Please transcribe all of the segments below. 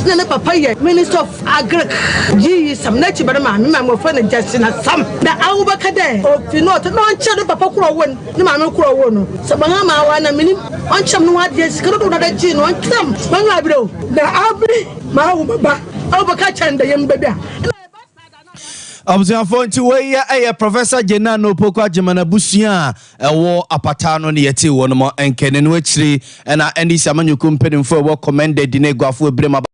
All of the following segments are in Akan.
Nna ne papa yɛ Minister of Agric. GE Sam n'ekyir ba no maame ma mbofra no Justina Sam. Na awo bɛka dɛ ofi North na ɔnnkyerɛ ne papa kor a ɔwoo no, ne maame kor a ɔwoo no. Sɛ Mahama awo a na minyim, ɔnnkyerɛ me no ho adeɛ, sika dodow na ɔde gyee no, ɔnnkyerɛ me. M'enyiwa aber o. Na aber mawo me ba, awo bɛka kyerɛ no dɛ yɛmba bi a, nna Abusuafoɔ nti wei yɛ ɛyɛ Professor Jenano Opoku Agyeman abusua a ɛwɔ apataa no ne yɛtee wɔn mo nkɛne no akyiri ɛna NDC amanyɔkuo mpanimfoɔ ɛwɔ Commended ne Aguafo Ebirem aba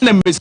Na mesi.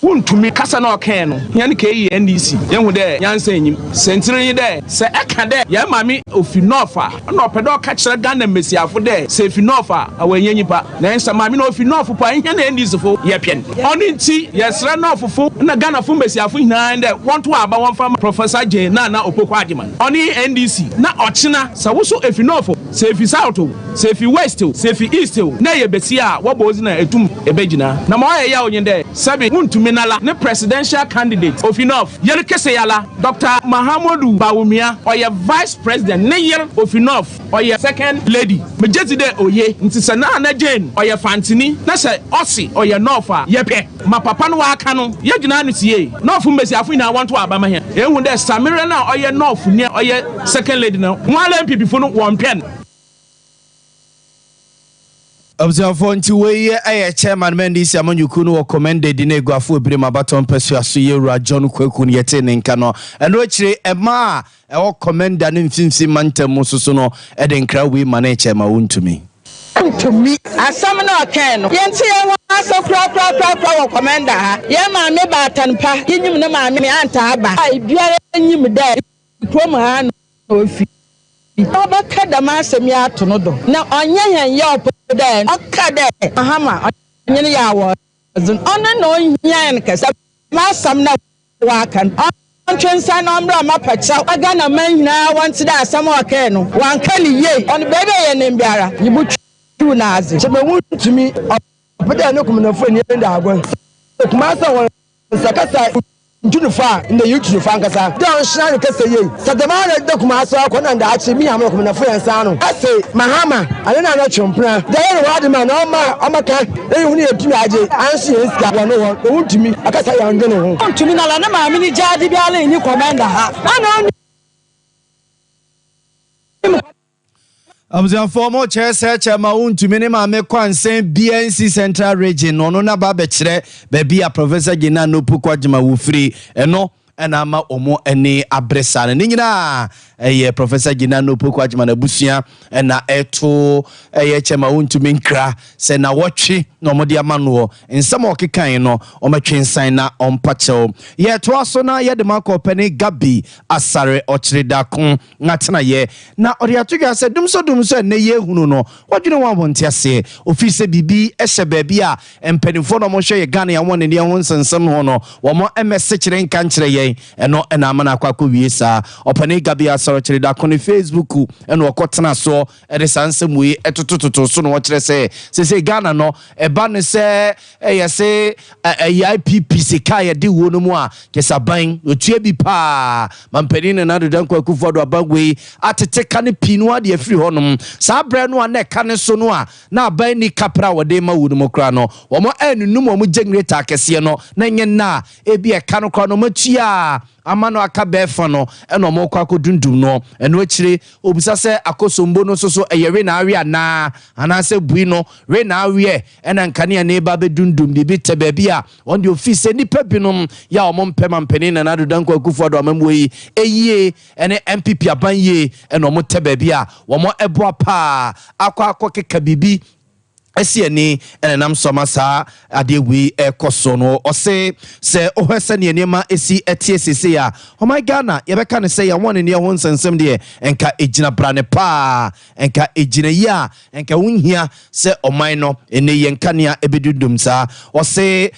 Wontumi kasa na ɔkɛɛ no hɛn KE NDC yehu dɛ nyansa nnyim. Siantsir nye dɛ sɛ ɛka dɛ yɛn maame ofi North a nna ɔpɛ dɛ ɔka kyerɛ Ghana mbasiafo dɛ sɛ efi North a awɔnnyɛ nyimpa. Nanso sɛ maame no ofi North po a hɛn NDC fo yɛpɛ no. Ɔno ntsi yɛserɛ Northfo na Ghanafo mbasiafo nyina dɛ wɔntow aba wɔmfa mma Professor Jane Nana Opoku Agyemang. Ɔno nye NDC na ɔkyena sɛ wo so efi North o, sɛ efi South o, Sɛ efi West o, sɛ efi East o, na eyɛ basia a, wɔbɔ wo dzin a etum ebegyina. Na ma ɔyɛ yaw nye dɛ, sɛbe wonntumi nala ne presidential candidate ofi North, yer kese ala, Doctor Mahamudu Bawumia, ɔyɛ Vice President, ne yer ofi North, ɔyɛ Second Lady. Megye dzi dɛ oye. Ntsi sɛ Nana Jane ɔyɛ Fantseni na sɛ ɔse ɔyɛ North a, yɛpɛ. Ma papa no ɔaka no, yɛgyina ano tsie. North mbasiafo nyina wɔntow aba ma hɛn. Ehu dɛ Samira no a ɔyɛ North-nyi a ɔyɛ Second Lady no, hɔn ara NPP-fo no wɔmmpɛ no. Abusuafoɔ nti wei yɛ chairman ma NDC amanyɔkuo no wɔ Commended ne Aguafo Ebirim abatɔ mpɛsoa so yɛ Wura John Kwaku no yɛtee ne nka no. Ɛno akyire ɛmaa a ɛwɔ Commenda ne mfimfini mantam mu nso so no de nkra wei ma ne chairman wontumi. Ntumi. Asɛm no a ɔkae no, yɛnte yɛn ho ase korakorakorakora wɔ Commenda ha. Yɛn maame baatan pa, yenyim ne maame Antaa Aba a biara nyim dɛ kurom ha na ofi. Ɔbɛka dɛm asɛm yi ato no do, na ɔnnyɛ hɛn yaw mpo dɛ ɔka dɛ Mahama ɔnye no yɛ awɔdzen. Ɔno na ohia hɛn kɛse. Dɛm asɛm no a ɔaka no, ɔntwe nsan na ɔmbra mmɛpa kyɛw ma Ghanaman nyina wɔntse dɛ asɛm a ɔkae no, ɔannka no yie. Ɔno beebi a yɛnam biara, yebotwuw no adze. Kyɛ mehu ntumi ɔpɛ dɛ ne kumanafo enyi nda agor. Sɛ Kumasi a hɔn nsa kasa ntu no fo a, ndɛ yerutu no fo ankasa. Dɛ ɔnhyira no kasa yie. Sɛ dɛm ara na ededa Kumasi ɔkɔ na ndaakye minya ama kumanafo hɛn nsa ano. Ɔse Mahama ane no anɔtwe mpena dɛ ɔyɛ no w'ade ma na ɔma ɔmaka na yehu no yetumi agye anso hɛn sika wɔ no hɔ na wontumi ɔkasa yɛ ɔndwen ho. Ɔntumi nala ne maame ne gyaade biara nni kɔmɛnda ha ana ɔnim. Abusuafoɔ mo kyerɛ sɛ kyɛ ma wontumi ne maame kwansɛn BNC Central Region no ɔno naba abɛkyerɛ baabi a Professor Gyina Nopu Kwajima wofiri ɛno ɛna ama wɔn ani abere saa no ne nyinaa ɛyɛ Professor Gyina Nopu Kwajima n'abusua ɛna ɛto ɛyɛ kyɛ ma wontumi nkra sɛ na wɔtwe na wɔde ama noɔ nsɛm a ɔkekan no wɔmɛtwe nsan na ɔmpa kyɛw yɛtoa so na yɛde ma akɔ ɔpɛne Gabi Asare ɔkyere dako n'atenaeɛ, na ɔde ato dwa sɛ dumsɔ-dumsɔ a ɛnnɛ yɛrehunu no, wɔdwene ho a wɔnte aseɛ. Ɔfiri sɛ biribi hyɛ baabi a mpanimfoɔ na wɔhwɛ yɛ Ghana yɛn wɔn ho nsɛnsɛm ho no, wɔn mmɛsekyere nka nkyerɛ yɛn. Ɛno na ama no akɔ akɔwie saa. Ɔpanin Gabi Asare Kyere-Darko ne Facebook na ɔkɔtena soɔ de saa nsɛm wei totototo so na ɔkyerɛ sɛ seesei Ghana no, ɛba no sɛ Ɛyɛ se ɛyɛ IPP sika a yɛde wuo no mu a, kyɛ sɛ aban ɔtua bi paa. Mampanin Nana Addo Dankwa Akufo Addo aban wei atete ka no pii no ara de afiri hɔnom. Saa berɛ no a na ɛka no so no a na aban nni kaprɛ a wɔde rema wuo no mu koraa no, wɔn anunum wɔn generator akɛseɛ no na ɛnyɛ nna a ebia ɛka no koraa no wɔatua a. ama no aka bɛɛ fa no ɛna ɔmo kɔ akɔdundum no. Ɛno akyire obisa sɛ Akosombo no nso so ɛyɛ we na awe anaa, anaasɛ bui no we na aweɛ ɛna nkanea ne ba bɛdundum biribi tɛ baabi a wɔn de ofi sɛ nnipa binom yɛ a wɔn mpɛ ma mpanin Nana Addo Dankwa Akufo-Addo amammuo yi ɛyie ɛne NPP aban yie ɛna wɔn tɛ baabi a wɔn ɛboa paa akɔ akɔ keka biribi ɛsi ani ɛna nam so ama saa adeɛ wei ɛkɔ so no. Ɔse sɛ wohwɛ sɛneɛ nneɛma ɛsi ɛteɛ seesei a, ɔman Ghana yɛbɛka ne sɛ yɛwɔ ne neɛ ho nsɛnsɛm deɛ, ɛnka ɛgyina brane paa, ɛnka ɛgyina yi a ɛnka wonhia sɛ ɔman no ɛnɛ yɛn kanea ɛbɛdundum saa. Ɔse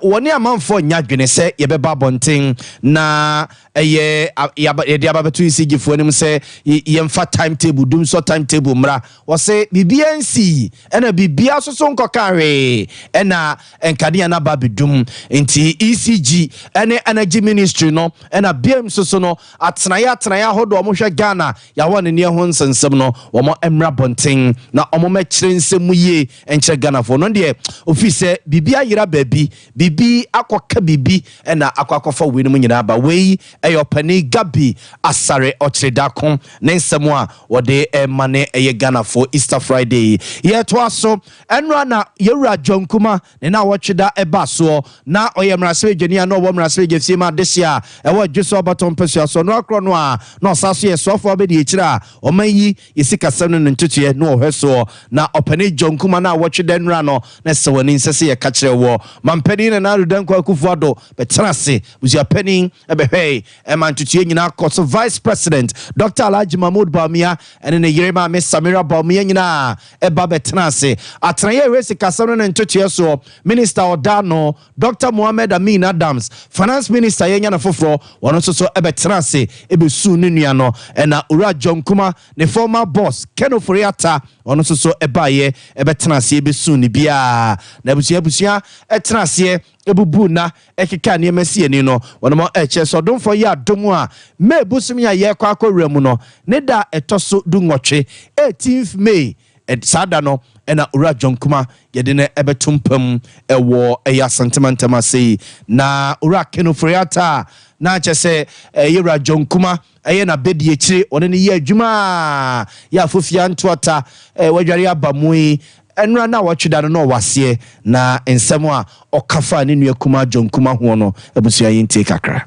wɔne amanfoɔ nya adwene sɛ yɛbɛba abɔnten na ɛyɛ yɛde aba bɛto ECG foɔ anim sɛ yɛmfa timetable dum sɔ timetable mmra. Wɔse biribiara nsii ɛna biribiara nso so nkɔka hwee ɛna nkanea no aba abɛdum, nti ECG ɛne Energy Ministry no ɛna biem nso so no atenaeɛ atenaeɛ ahodoɔ a wɔhwɛ Ghana yɛawɔ ne neɛ ho nsɛnsɛm no, wɔn mmra bɔnten na wɔn mɛkyerɛ nsɛm mu yie nkyerɛ Ghanafoɔ no. Deɛ ofiri sɛ biribi ayera baabi, biribi akɔka biribi ɛna akɔ akɔfa wei no mu nyinaa ba. Wei ɛyɛ ɔpanin Gabby Asare Otchere-Darko ne nsɛm a wɔde ɛma ne ɛyɛ Ghanafoɔ Easter Friday yi. Yɛtoa so. Ɛnora na yɛwura John Kuma ne na wɔtwe da ɛba soɔ na ɔyɛ mmarahyɛbadwani a na ɔwɔ mmarahyɛbadwa fie mu adehye a ɛwɔ adwo so abatɔ mpasua so no akorɔ no a na ɔsa so yɛ soafoɔ abɛdi akyire a ɔman yi yɛsi kasɛm no ne ntotoeɛ na ɔhwɛ soɔ. Na ɔpanin John Kuma no a wɔtwe da nnura no na ɛsɛ w'ani nsɛ sɛ yɛka kyerɛ wɔ mampanin Nana Addo Dankwa Akufo-Addo bɛtena ase busuapanin ɛbɛhwɛe ɛma ntotoeɛ nyinaa kɔ so. Vice President Dr Alhaji Mahmood Bawumia ɛne ne yere maame Samira Bawumia nyinaa ɛba bɛtena ase. Atenaeɛ ɛhwɛ sikasɛm no ne ntotoeɛ soɔ minister ɔda no, Dr Mohammed Amin Adams, Finance Minister yɛnya no foforɔ, wɔno nso so ɛbɛtena ase ɛbɛsu ne nua no. Ɛna Owura John Kuma ne former boss Ken Ofori-Atta, ɔno nso so ɛbaeɛ ɛbɛtena ase ɛbɛsu ne biaa. Na abusua abusua ɛtena aseɛ ebubu na ɛkeka nneɛma si ani no, wɔn ɛkyɛ sɛ ɔdomfoɔ yɛ adom a May bosomi a yɛrekɔ akɔwura mu no ne da ɛtɔ so 18, 18th May, saa da no ɛna Owura John Kuma yɛde no ɛbɛto mpam ɛwɔ ɛyɛ Asantemantam ase yi. Na Owura Ken Ofori-Atta a na kyɛ sɛ ɛyɛ Owura John Kuma ɛyɛ n'abɛdi akyire, ɔne no yɛ adwuma a yɛ afofia ntoata wadware aba mu yi, ɛnora na wɔtwe da no na ɔwɔ aseɛ na nsɛm a ɔka fa ne nua kuma John Kuma ho no, abusua yi ntie kakra.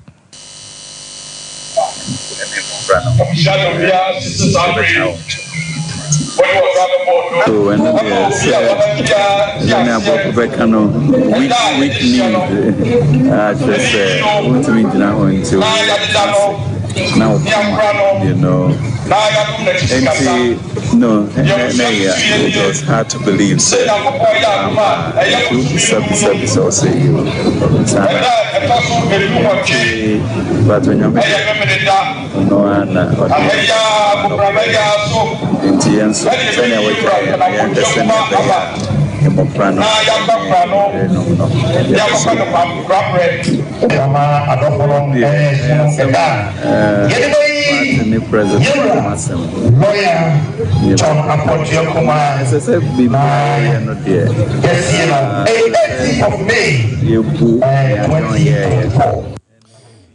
Abusua obiara sisi saa bere yi wɔde wɔ saa bɛbɔ do. So ɛno deɛ sɛ ɛne aborɔfo bɛka no weak weak knees a kyerɛ sɛ wontumi gyina hɔ, nti ase na wokoma nti no na ɛyɛ, it was hard to believe sɛ ampa. Nti wobisa bisa bisa, ɔsɛ yi o saa na nti, but Onyame ɔno ara na ɔde nti yɛn nso sɛnea wagya yɛn no, yɛnhwɛ sɛnea ɛbɛyɛ a mmɔfra no ne yerenom no yɛbɛso. Ama adɔfo no deɛ ɛne ɛyɛ funu asɛm ɛda a a yɛde bɛyi party ne president yɛwura ho asɛm. Lɔya John Akɔdua Kumaa ɛsɛ sɛ biribiara yɛyɛ no deɛ yɛsie no ɛyɛ 18th of May yɛbu nea John yɛɛyɛ. 2024.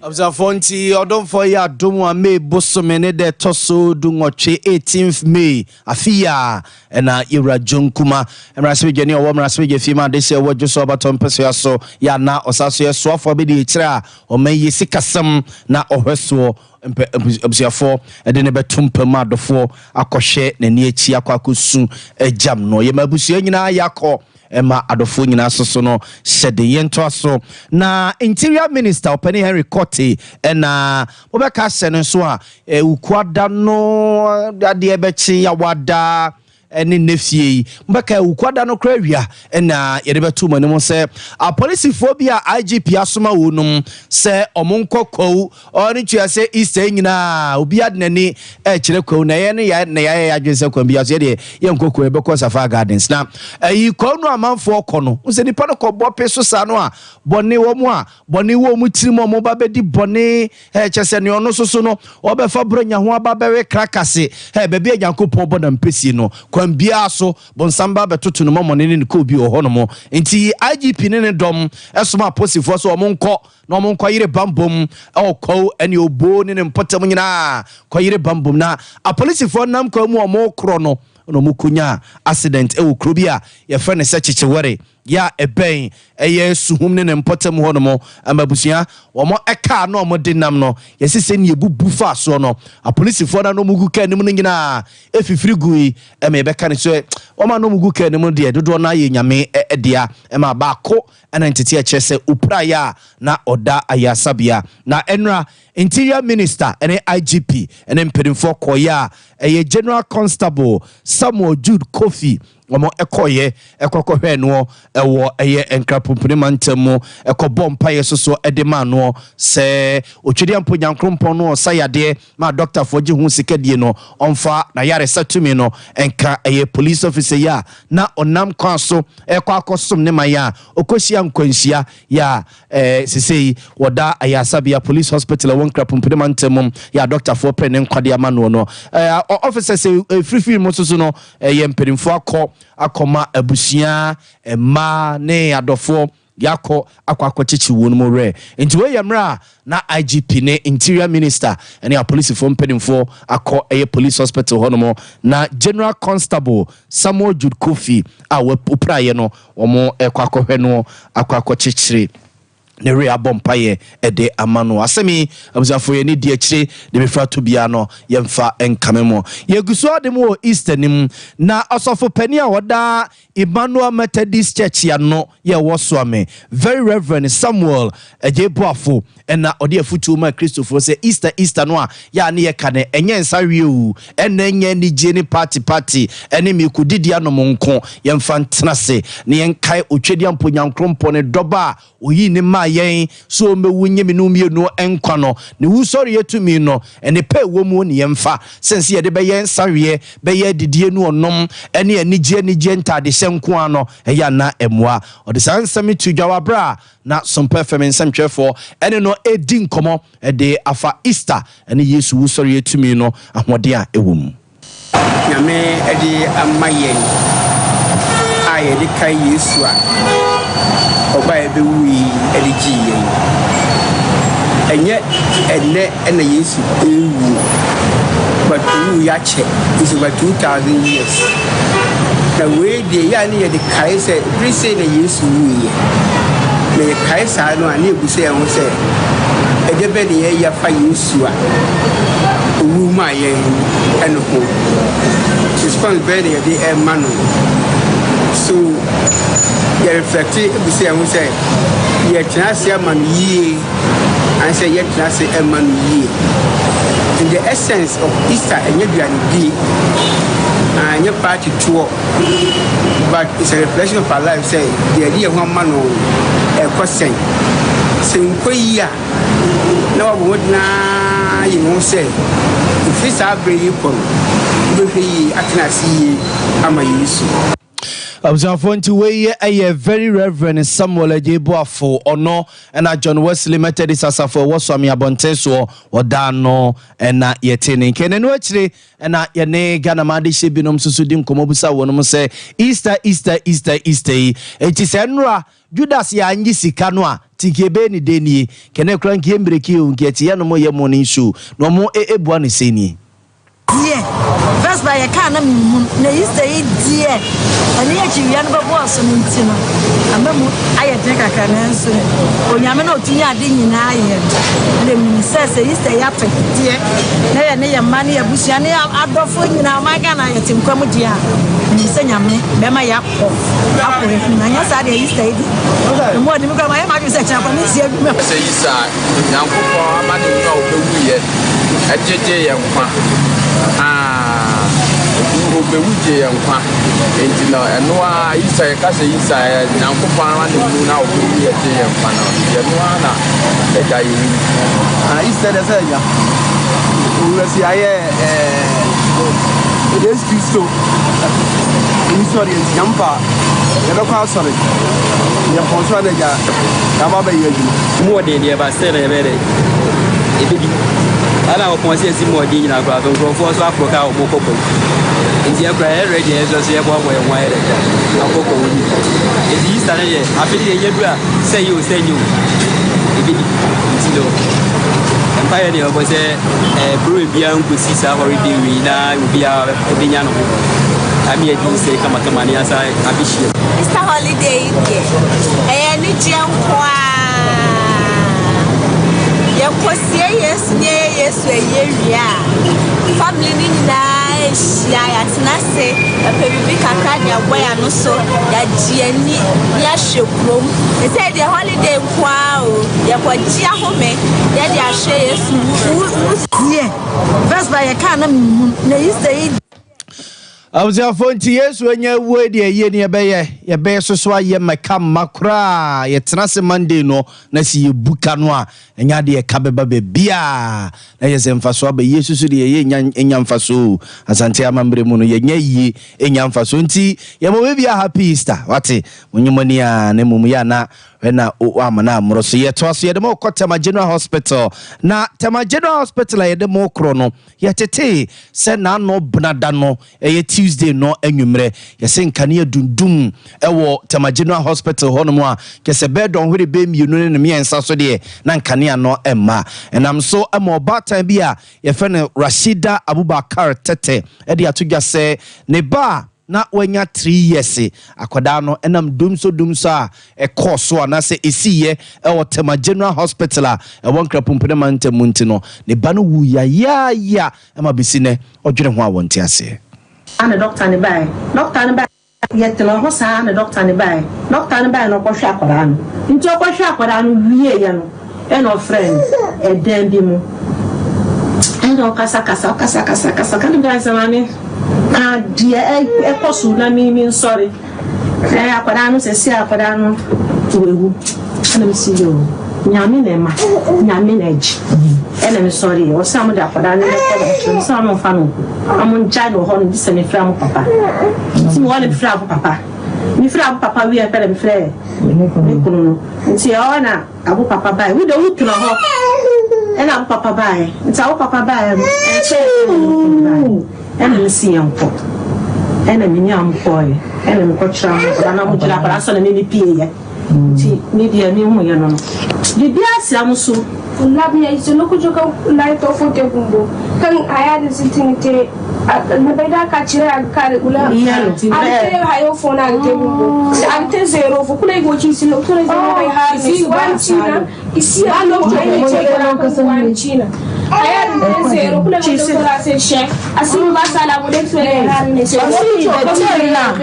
Abusuafoɔ, nti ɔdomfoɔ yɛ adom a May bosome ne dɛ ɛtɔ so 18, 18th May afe yi a ɛna yɛwura John Kuma, mmarahyɛbadwani a ɔwɔ mmarahyɛbadwa fie mu adehyɛ ɛwɔ dwo so ɔbatɔ mpɛsoa so yɛ ana ɔsa so yɛ soafoɔ bɛdi akyire a ɔman yi sikasɛm na ɔhwɛ soɔ mpɛ abusuafoɔ ɛde ne bɛto mpam adɔfoɔ akɔhwɛ n'ani akyi akɔ akɔsu agyam no. Yɛma abusua nyinaa yɛakɔ ɛma adɔfoɔ nyinaa soso no hyɛde. Yɛntoa so. Na Interior Minister ɔpɛne Henry Quartey ɛna wobɛka hyɛ no nso a Wukuada no adeɛ bɛkye yawada ɛne nne fie yi mbɛka Wukuada no kora awia ɛna yɛde bɛto mu anim sɛ apolisifoɔ bi a IGP asoma wɔn nom sɛ ɔmo nkɔ Kwawu ɔne tua sɛ Easter yi nyinaa obi ade n'ani ɛkyerɛ Kwawu na ɛyɛ ne yɛ na yɛayɛ yɛadwene sɛ kwan bi aso yɛdeɛ yɛnkɔ Kwawu, yɛbɛkɔ Safari Gardens. Na ɛyi Kwawu no amanfoɔ kɔ no sɛ nipa no kɔbɔ pe so saa no a bɔne wɔ mu a bɔne wɔ mu tirim a ɔmo ba bɛdi bɔne kyɛ sɛ nea ɔno soso no ɔbɛfa borɔnya ho aba bɛwe krakase baabi a Nyankopɔn bɔ na mpɛsie no. kwan biara so bonsam ba bɛtoto no mɔmɔne ne ne kɔɔ bi wɔ hɔnom. Nti IGP ne ne dɔm ɛsoma apolisifoɔ sɛ wɔn nkɔ na wɔn nkɔyere bambom ɛwɔ Kwawu ɛne Obo ne ne mpɔtam nyinaa, kɔyere bambom. Na apolisifoɔ nam kwan mu a wɔn korɔ no na wɔn konya accident ɛwɔ kuro bi a yɛfrɛ no sɛ Kyekyewɛre yɛ a ɛbɛn ɛyɛ Suhum ne ne mpɔtam hɔ nom. Ama abusua wɔn ɛkaa na wɔn de nam no, yɛsi sɛ ne ebubu fa soɔ no, apolisifoɔ na wɔn gu kaa anim no nyinaa efifiri gu yi. Ɛma yɛbɛka ne sɛ wɔn a wɔn gu kaa anim no deɛ, dodoɔ no ayɛ Nyame ɛdea, ɛma baako ɛna ntete ɛkyerɛ sɛ opiraeɛ a na ɔda ayasabea. Na ɛnra Interior Minister ɛne IGP ɛne mpanimfoɔ kɔɔeɛ a ɛyɛ General Constable Samuel Jude Kofi, wɔn ɛkɔɔyɛ ɛkɔkɔhwɛ noɔ ɛwɔ ɛyɛ Nkrapompone mantam mu, ɛkɔbɔ mpaeɛ soso ɛde maa noɔ sɛ Otwedeɛ mpo Nyankrompɔn no ɔsa yadeɛ ma dɔktafoɔ gye ho sika die no, ɔmfa n'ayaresa tumi no ɛnka ɛyɛ police officer yi a na ɔnam kwan so ɛkɔ akɔsom ne man a ɔkɔhyia nkwanhyia yɛ a sesei wɔda ayasabea Police Hospital ɛwɔ Nkrapompone mantam mu yɛ a dɔktafoɔ pɛ ne nkwade ama noɔ no. Officers efirifiri mu soso no, ɛyɛ mpanimfoɔ akɔ akɔma abusua, mmaa ne adɔfoɔ, yɛakɔ akɔkyekye wɔn mu werɛ. Nti wei yɛ mmerɛ a na IGP ne Interior Minister ne apolisifoɔ mpanimfoɔ akɔ ɛyɛ police hospital hɔnom na General Constable Samuel Jude Kofi a wɔpiraeɛ no, wɔn ɛkɔ akɔhwɛ no, akɔkyekyere ne werɛ, abɔ mpayɛ ɛde ama no. Asɛm yi, abusuafoɔ, yɛ ne di akyire de bɛfira to biara no, yɛmfa nkame mu. Yɛgu so ade mu wɔ Easter nim na ɔsɔfo panin a wɔda Emmanuel Methodist Church ano yɛ wɔ Soame, Very Reverend Samuel Agye Boafo, ɛna ɔde afutuo ma Kristofoɔ sɛ Easter no a yɛ a ne yɛka no, ɛnyɛ nsa wie o, ɛna ɛnyɛ anigye ne party party ɛne mekɔdidi anom nko. Yɛmfa ntena se na yɛnkae Otwedeɛ mpo Nyankrompɔn ne dɔba a oyii ne maa yɛn so ɔmmɛwu nye me no mmienu nkwa no, ne wusɔre tumi no ɛne pɛ ɛwɔ mu ne yɛmfa sɛnsi yɛde bɛyɛ nsaweɛ, bɛyɛ adidie no, ɔnom ɛne anigye ntadehyɛ nko ara no, ɛyɛ ana ɛmmoa. Ɔde saa nsɛm to dwa wɔ aberɛ a na Sompa FM nsɛmtwerɛfoɔ ɛne no ɛdi nkɔmmɔ ɛde afa Easter ɛne Yesu wusɔre tumi no ahoɔden a ɛwɔ mu. Nyame de ama yɛn a yɛde kae Yesu a ɔbaa ɛbɛwui de gyee yɛn. Ɛnyɛ ɛnnɛ ɛna Yesu ɛrewu, but owu yɛakyɛ, it's over 2000 years. Na wei deɛ, yɛ a ne yɛde kae sɛ bere sei na Yesu wuiɛ. Na yɛkae saa no a, ne yɛbu yɛn ho sɛ ɛdeɛ bɛ ne yɛyɛ afa Yesu a owu maa yɛn ɛno ho. Response bɛyɛ na yɛde ɛma no. So yɛreflect ebu sɛ yɛn ho sɛ yɛtena ase ama no yie ansɛ yɛtena ase ɛma no yie. In the essence of Easter, ɛnyɛ aduane die, ɛnyɛ party toɔ, but it's a reflection of our life sɛ deɛ yɛde yɛn ho ama no ɛkɔ sɛn. Sɛ nkɔ yie a, na wabɔ mmɔden ara yɛ ho sɛ ɛfiri saa berɛ yi kɔ no, wobɛhwɛ yie atena ase yie ama Yesu. Abusuafoɔ, nti wei yɛ Very Reverend Samuel Agye Boafo, ɔno ɛna John Wesley Methodist asafo ɛwɔ Soame abɔnten soɔ ɔdaa no ɛna yɛte ne nkɛn. N'ano akyire ɛna yɛne Ghana ma adehyɛ binom nso so di nkɔmmɔ busa wɔnom sɛ Easter, Easter, Easter, Easter yi, enti sɛ nnora Judas yɛ angye sika no a, ti nka ebe ne den nie kɛnɛ kora, nka yɛmmereki o, nka yɛte yɛnom yɛ morning show na ɔmo ebua no sɛ nie. Deɛ first ba yɛkaa na menhu na Easter yi deɛ, ɛne akyiriwia no bɛbɔɔ so no nti no, ama mu ayɛ den kakra. Nanso Onyame na ɔtumi ade nyinaa yɛ no, na menim sɛ Easter yi ato deɛ na yɛ ne yɛ mma ne yɛ abusua ne adɔfoɔ nyinaa, ɔman Ghana, yɛte nkwa mu deɛ a, menim sɛ Nyame bɛma yɛakɔ akɔ anim. Anyɛ saa deɛ, Easter yi deɛ ɛmu ɔde me kora mayɛ m'adwene sɛ kyena kɔ mensi adwuma. Sɛ Easter, Nyankopɔn ama ne wunu a ɔbɛwuyɛ ɛgyegye yɛn nkwa. Ɔbɛwu gye yɛn nkwa, nti no ɛno a Easter, yɛka sɛ Easter ɛyɛ Nyankopɔn ama ne wunu na ɔbɛwuyɛ gye yɛn nkwa no, nti ɛno a na ɛgya yɛ wu. Easter deɛ, sɛ ɛnya owura si ayɛ Yesu Kristo owusɔre nti, nyampa yɛbɛkɔ asɔre, yɛpɔn so a na agya yɛaba bɛyɛ adwuma. Mu wɔ den deɛ, ba still na yɛbɛyɛ dɛ yɛbɛdi. Ɛna ɔpɔn sɛ yɛsi mu ɔden nyinaa koraa so nkurɔfoɔ nso aforo kaa wɔn kɔ kwawu. Nti yɛ koraa yɛ ready yɛ nso so yɛboaboa yɛn ho ayɛ dɛ akɔ kwawu no bi. Nti Easter no deɛ afe deɛ yɛnya du a sɛ yɛ o sɛ nyɛ o yɛbɛdi. Nti no mpaeɛ deɛ yɛbɔ sɛ ɛɛ bere biara nkosi saa holiday wei na obiara ɛbɛnya ne ho. Ame yɛdi Easter yi kamakama ne yɛasa abɛhyia mu. Easter holiday yi deɛ, ɛyɛ anigyeɛ nko ara. Yɛkɔsie Yesu ne yɛyɛ Yesu ayie wie a, family no nyinaa rehyia, yɛatena ase, yɛapɛ biribi kakra de abɔ yɛn ano so, yɛagye yɛn ani ne yɛahwɛ kurom. Ɛsɛ deɛ holiday nko ara o, yɛkɔgye ahome na yɛde ahwɛ Yesu wu wu. Deɛ Vespa yɛ kaa na menhunu na Easter yi. Abusuafoɔ nti Yesu anya awuo yi deɛ yie ne yɛbɛyɛ yɛbɛyɛ soso ayɛ mɛka mma koraa yɛtena ase Monday no na si yɛbu ka no a ɛnyɛ adeɛ ɛka bɛba baabiaa na yɛ sɛ mfasoɔ aba yie soso deɛ yɛyɛ nya nya mfasoɔ o Asante amammerɛ mu no yɛnya yie nya mfasoɔ nti yɛma obi biara happy Easter wate monye mo ani a na mmom yɛ ana ɛna ama no ammoro so yɛtoa so yɛde mo kɔ Tema General Hospital na Tema General Hospital a yɛde mo korɔ no Yɛtetee sɛ n'ano benada no, ɛyɛ Tuesday no anwummerɛ, yɛse nkanea dundum wɔ Tema General Hospital hɔnom a, kyerɛ sɛ bɛyɛ dɔnhwere bɛyɛ mmienu ne ne mmiɛnsa so deɛ, na nkanea no mma. Ɛnam so ma ɔbaatan bi a yɛfrɛ no Rashida Abubakar Tete de ato dwa sɛ ne ba a na wanya 3 years akwadaa no ɛnam dumsɔ dumsɔ a ɛkɔɔ so anaasɛ ɛsiiɛ ɛwɔ Tema General Hospital a ɛwɔ Nkrapumpene mantam mu nti no, ne ba no wuu yayaaya ma bɛsi nnɛ ɔdwene ho a wɔnte aseɛ. Saa na dɔkta no baeɛ. Dɔkta no baeɛ. Yɛtenaa hɔ saa na dɔkta no baeɛ. Dɔkta no baeɛ na ɔkɔhwɛ akwadaa no. Nti ɔkɔhwɛ akwadaa no wieeɛ no, ɛna ɔfrɛɛ no ɛdan bi mu. Ɛna ɔkasakasa, ɔkasakasakasa. Ka na meka sɛ, maame, ka deɛ ɛkɔ so na me mensɔre. Ɛɛ akwadaa no sɛsi akwadaa no wawu. Ɛna mesi yoo, Nyame na ɛma, Nyame na ɛgye. Ɛna mesɔre yɛ, ɔsɛ ɔmo de akwadaa no bɛkɔ na ɔkyerɛ me sɛ ɔmo mfa no nkɔ. Ɔmo ngyae no wɔ hɔ no gye sɛ mefrɛ ɔmo papa. Nti mewɔ no mefrɛ abo papa. Mefrɛ abo papa wie pɛ na mefrɛ me kunu no. Nti ɛhɔ na Abo papa bae. Wo de wo tena hɔ. Ɛna abo papa bae. Nti abo papa bae no, ɛnkyɛe na me kunu bae. Ɛna me si yɛn kɔ. Ɛna me ne amo kɔe. Ɛna me kɔ kyerɛ amo akwadaa na amo gyina akwadaa so na me me pie yɛ. Nti me deɛ me hu yɛ no no. Biribiara si amo so. Labiya izo no kujo kan light off te gumbo kan haya din sintini te na bai da ka cire a ka ula a te hayo fo na te gumbo a te zero fo kula go ci sin to ne bai ha ni su ban cina isi a no ay ne ce gara kan wan cina haya din te zero kula go to la se she asin ba sala mo de so ne ha ne se Ɔsi the time na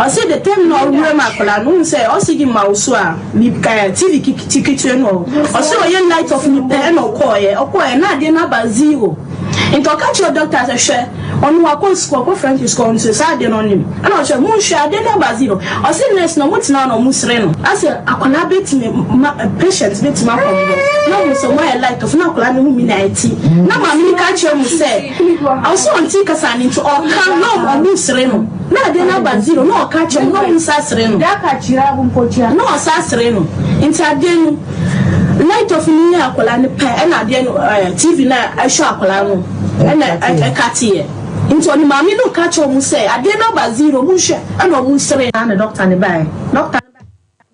ɔsi the time na ɔwura mu akwadaa no sɛ ɔsi gi ma osu a mi ɛɛ TV kiti ketewa no ɔsi ɔyɛ light off mi pɛ ɛna ɔkɔɔyɛ ɔkɔɔyɛ na adeɛ no aba zero. Nti ɔka kyerɛɛ dɔkta sɛ, Hwɛ, ɔno wakɔ sukuu, ɔkɔ French sukuu, ɔno nso saa adeɛ no ɔnim. Ɛna ɔkyerɛ, Monhwɛ, adeɛ no aba zero. Ɔse nurse no, ɔmo tena hɔ na ɔmo sere no. Asɛ akwadaa bɛtumi, ma, patient bɛtumi akɔ mo hɔ, na ɔhu sɛ ɔmo ayɛ light off, na akwadaa no ho mi na ɛte. Na maame no ka kyerɛ mo sɛ, ɔse ɔnte kasa no nti ɔka, na ɔmo sere no. Na adeɛ no aba zero, na ɔka kyerɛ mo, na ɔmo nsa sere no. Na ɔsa sere no. Nti adeɛ no. Light off no yɛ akwadaa no pɛ ɛna adeɛ no ɛɛ TV no a ɛhwɛ akwadaa no ɛna ɛkateɛ nti ɔne maame no ka kyerɛ wɔn sɛ adeɛ no aba zero mo nhwɛ ɛna wɔn sere. Saa na doctor no baeɛ. Doctor no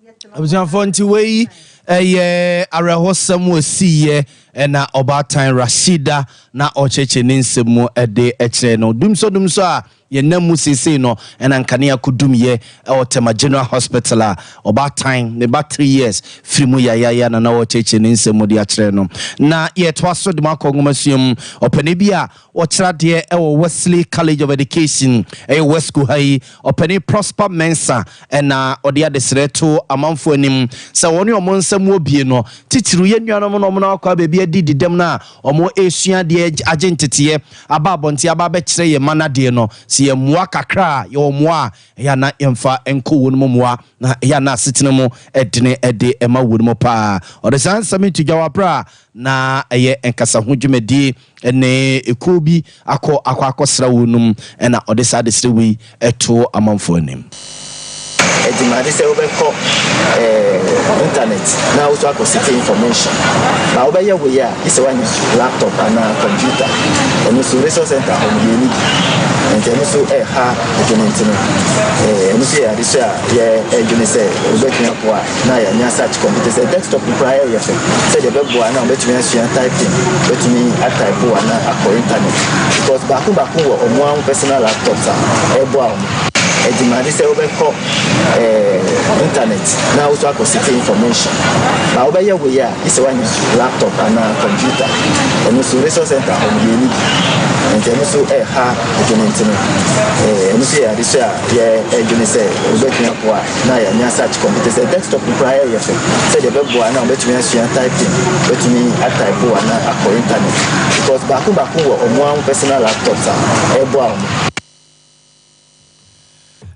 baeɛ. Abusuafoɔ nti wei ɛyɛ awerɛhosɛm wɔ siiɛ ɛna ɔbaatan Rashida na ɔkyerɛkyerɛ ne nsɛm mu ɛde ɛkyerɛ no dumsɔ dumsɔ a Yɛnam mu seesei no na nkanea kɔdumyɛ wɔ Tema General Hospital a ɔbaatan, ne ba 3 years, firi mu yayaya na na ɔrekyerɛkyerɛ ne nsɛm mu de akyerɛ no. Na yɛretoa so de mo akɔ nwomasua mu. Ɔpanin bi a ɔkyerɛ adeɛ wɔ Wesley College of Education, ɛyɛ Wesco ha yi, Ɔpanin Prosper Mensah na ɔde adesrɛ to amanfoɔ anim sɛ wɔne wɔn nsɛm wɔ bie no, titiriw yɛn nuanom na wɔn akɔ baabi adi didɛm no a Wɔresua adeɛ agye nteteɛ aba abɔnten aba abɛkyerɛ yɛn mma no adeɛ no, sɛ yɛn mmoa kakra a, yɛwɔ mmoa a, ɛyɛ a na yɛmfa nkɔ wɔn mu mmoa, na ɛyɛ a na asetena mu dene de ma wɔn mu paa. Ɔde saa nsɛm yi to dwa wɔ aberɛ a na ɛyɛ nkasaho dwumadie ne ekuo bi akɔ akɔ akɔsra wɔn mu, ɛna ɔde saa adesrɛ wei to amanfoɔ anim. Ɛdemande sɛ wobɛkɔ internet na wo nso akɔ seek information. Na wobɛyɛ wei a, gye sɛ woanya laptop anaa computer. Ɛno nso resource center hɔ no yɛnni bi. Nti ɛno nso ɛha adwene nti no, ɛno nso yɛ adesua a yɛdwene sɛ wobɛtumi aboa na yɛanya such computers. Sɛ desktop no koraa ɛyɛ fɛ sɛdeɛ ɛbɛboa na wɔbɛtumi asua typing, bɛtumi atype anaa akɔ internet because baako baako wɔ wɔn ara personal laptops a ɛboa wɔn. Ɛdemande sɛ wobɛkɔ internet na wo nso akɔ seek information. Na wobɛyɛ wei a, gye sɛ woanya laptop anaa computer. Ɛno nso resource center hɔ no yɛnni bi. Nti ɛno nso ɛha adwene nti no, ɛno nso yɛ adesua a yɛdwene sɛ wobɛtumi aboa na yɛanya such computers. Sɛ desktop no koraa ɛyɛ fɛ sɛdeɛ ɛbɛboa na wɔbɛtumi asua typing, bɛtumi atype anaa akɔ internet because baako baako wɔ wɔn ara personal laptops a ɛboa wɔn.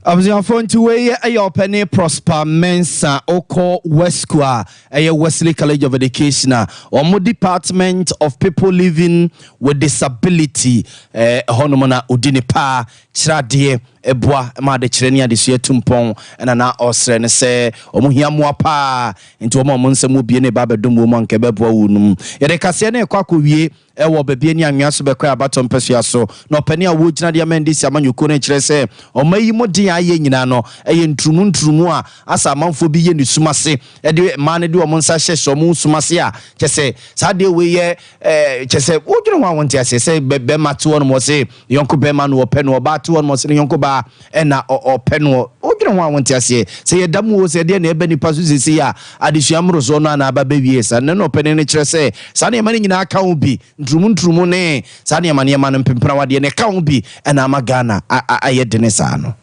Abusuafoɔ nti wei yɛ ɔpɛne Prosper Mensah wokɔ WESCO a ɛyɛ Wesley College of Education a wɔn Department of People Living with Disability ɛhɔnom na ɔdi ne paa kyerɛ adeɛ ɛboa ma adekyerɛ ne adesua tu mpɔn ɛna na ɔsrɛ no sɛ wɔn hia mmoa paa nti wɔn a wɔn nsɛm wɔ bie ne ba abɛdom wɔn mu anka ɛbɛboa wɔn mu. Yɛde kaseɛ no rekɔ akɔwie wɔ baabi ani anwea so bɛkɔɛ abatɔ mpɛsoa so. Na ɔpanin a ɔgyina de ama NDC amanyɔkuo no kyerɛ sɛ ɔman yi mu den a ayɛ nyinaa no yɛ nturumu nturumu a asɛ amanfoɔ bi yɛ ne sum ase de mmaa no de wɔn nsa hyɛhyɛ wɔn sum ase a kyɛ sɛ saa adeɛ wei yɛ kyɛ sɛ wodwene ho a wonte aseɛ sɛ bɛrima te hɔ nom ɔse ne yɔnko bɛrima no ɔpɛ no, ɔbaa te hɔ nom ɔse ne yɔnko baa ɛna ɔpɛ no. Wodwene ho a wonte aseɛ sɛ yɛda mu o sɛ ɛdeɛ na ɛba nipa so seesei a adesua mmorosoɔ no a na aba bɛwie saa. Ɛno na ɔpanin no kyerɛ sɛ saa nneɛma no nyinaa ka ho bi, nturumu nturumu ne saa nneɛma nneɛma no mpempenawadeɛ no ɛka ho bi na ama Ghana ayɛ dene saa no.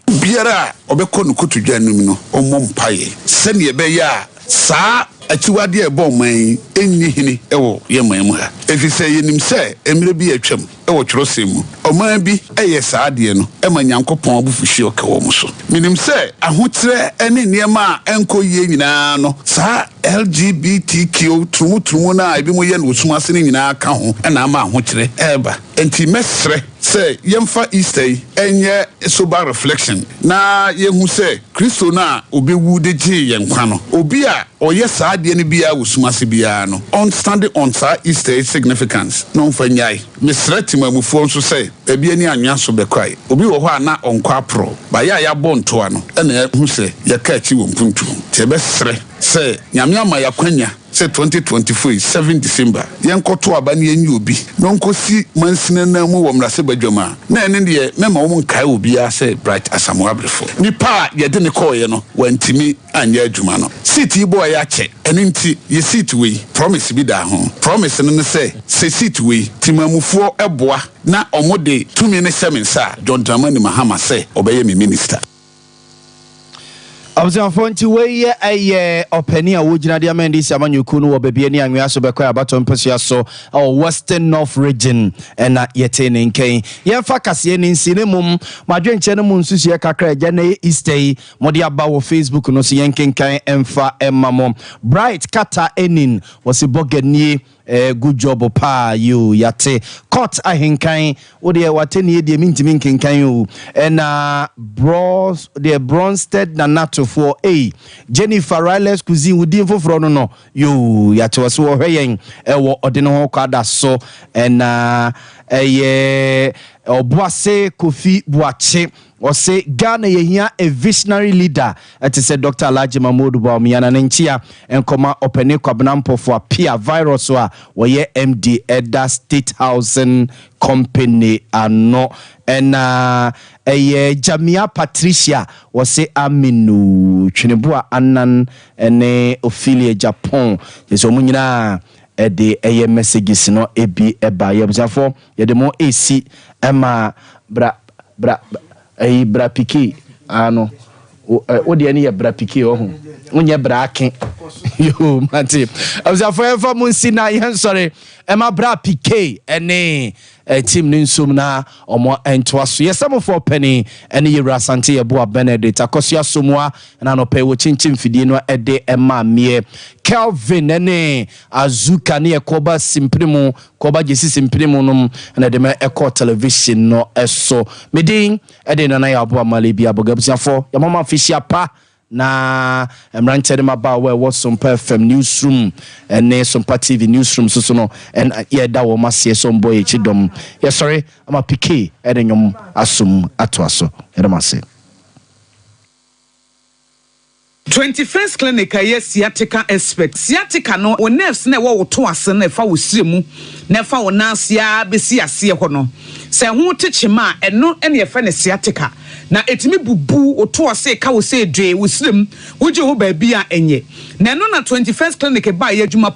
Obiara a ɔbɛkɔ ne kotodwe anim no, ɔmmɔ mpaeɛ sɛdeɛ ɛbɛyɛ a saa akyiwadeɛ a ɛbɔ ɔman yi nni hene wɔ yɛn man mu ha. Ɛfiri sɛ yɛnim sɛ mmerɛ bi a atwam wɔ twerɛsɛm mu, ɔman bi yɛɛ saa adeɛ no ma Nyankopɔn abufuhyeɛ ka wɔn so. Menim sɛ ahokyerɛ ne nneɛma a ɛnkɔ yie nyinaa no, saa LGBTQ turumuturumu no a ebinom yɛ no wɔ sum ase no nyinaa ka ho na ama ahokyerɛ reba. Enti mɛsrɛ sɛ yɛmfa Easter yi nyɛ sober reflection na yɛnhu sɛ Kristo no a ɔbɛwu de gyee yɛn nkwa no, obi a ɔyɛ saa adeɛ no biara wɔ sum ase biara no, ɔnstande on saa Easter yi significance na ɔmfa nnyae. Mesrɛ Temamufoɔ nso sɛ baabi ani anwea so bɛkɔae. Obi wɔ hɔ a na ɔnkɔ aporɔw, but yɛ a yɛabɔ ntoa no na yɛahu sɛ yɛka akyi wɔ mpuntuo mu. Nti yɛbɛsrɛ sɛ Nyame ama yɛn akwanya sɛ 2024 yi 7 December yɛnkɔto aba na yɛnyi obi na ɔnkɔsi mansini ananmu wɔ mmarahyɛbadwam a, na ɛno deɛ mɛma wɔn nkae obiara sɛ Bright Asamoah Abrefo. Nipa a yɛde no kɔeɛ no wantumi anyɛ adwuma no. Seat yi bɔeɛ akyɛ, ɛno nti yɛ seat wei, promise bi da ho. Promise no ne sɛ, sɛ seat wei, temanmufoɔ boa na wɔde tumi no hyɛ me nsa a, John Dramani Mahama sɛ ɔbɛyɛ me minister. Abusuafoɔ nti wei yɛ ɛyɛ ɔpanin a wɔgyina de ama NDC amanyɔkuo no wɔ baabi ani anwea so bɛkɔ abatɔ mpasua so ɛwɔ Western North Region ɛna yɛtee ne nkɛn. Yɛmfa kaseɛ no nsi ne mmom mo adwenkyerɛ no mu nsusuiɛ kakra agya na ɛyɛ Easter yi mode aba wɔ Facebook no so yɛnkenkan ɛmfa ɛma mo. Bright Kata Enin wɔse bɔga nie. Eh good job paa yoo yate. Court ahenkan wo deɛ watɛnie deɛ mentumi nkenkan oo ɛna bros deɛ Bronsted Nanatofoɔ ei Jennifer Riles Cuisine wo din foforɔ no no yoo yate wɔ so wɔhwɛ yɛn ɛwɔ ɔde ne ho kɔ ada so ɛna ɛyɛ Ɔboase Kofi Boakye Ɔse Ghana yɛhia a visionary leader te sɛ Doctor Alhaji Mahmood Bawumia na ne nkyea nkɔma Ɔpɛni Kwabena Mpɔfo Appiah Virus a wɔyɛ MD ɛda State Housing Company ano ɛna ɛyɛ Jamia Patricia wɔse Aminu Tweneboa Annan ne Ophelia Jappong kyerɛ sɛ wɔn nyinaa ɛde ɛyɛ messages no bi ɛba yɛ abusuafoɔ. Yɛde mo resi ma bra bra ɛyi bra pike ano. Wo deɛ no yɛ bra pike ɔho. Wonyɛ bra ake. Yo, mate. Abusuafo, yɛmfa mu nsi na yɛnsɔre ɛma bra PK ɛne team no nsom na ɔmo ntoa so. Yɛsɛmofoɔ pɛne ɛne yɛwura Asante Yɛboa Benedict Akɔso Asomoa ɛna anɔpɛ wɔ kyinkyim fidie no ɛde ɛma mmeɛ Kelvin ɛne Azuka ne yɛkɔba simpiri mu kɔba gyesi simpiri mu nom ɛna ɛde ma ɛkɔ television no ɛso. Medin ɛde Nana yɛ aboa male bi abɔga. Abusuafoɔ, yɛmama afihyia pa na mmeranteɛ no mabaawa ɛwɔ Sompa FM newsroom ɛne Sompa TV newsroom soso no, ɛna yɛda wɔn aseɛ sɛ ɔmbɔ yɛn akyi dɔm. Yɛsɔre ama PK ɛne nnwom asom atoa so. Yɛdɔm ase. 21st Clinic a ɛyɛ sciatica expert. Sciatica no, wo nerves na ɛwɔ wo to ase no, ɛfa wo srɛ mu na ɛfa wo nan ase ara bɛsi aseɛ hɔ no, sɛ ɛho te kyema a, ɛno na yɛfrɛ no sciatica. Na ɛtumi bubu wo to ase, ka wo sɛ dwee wo srɛ mu, wogye ho baabi a ɛnyɛ. Na ɛno na 21st Clinic baeɛ, adwuma pa.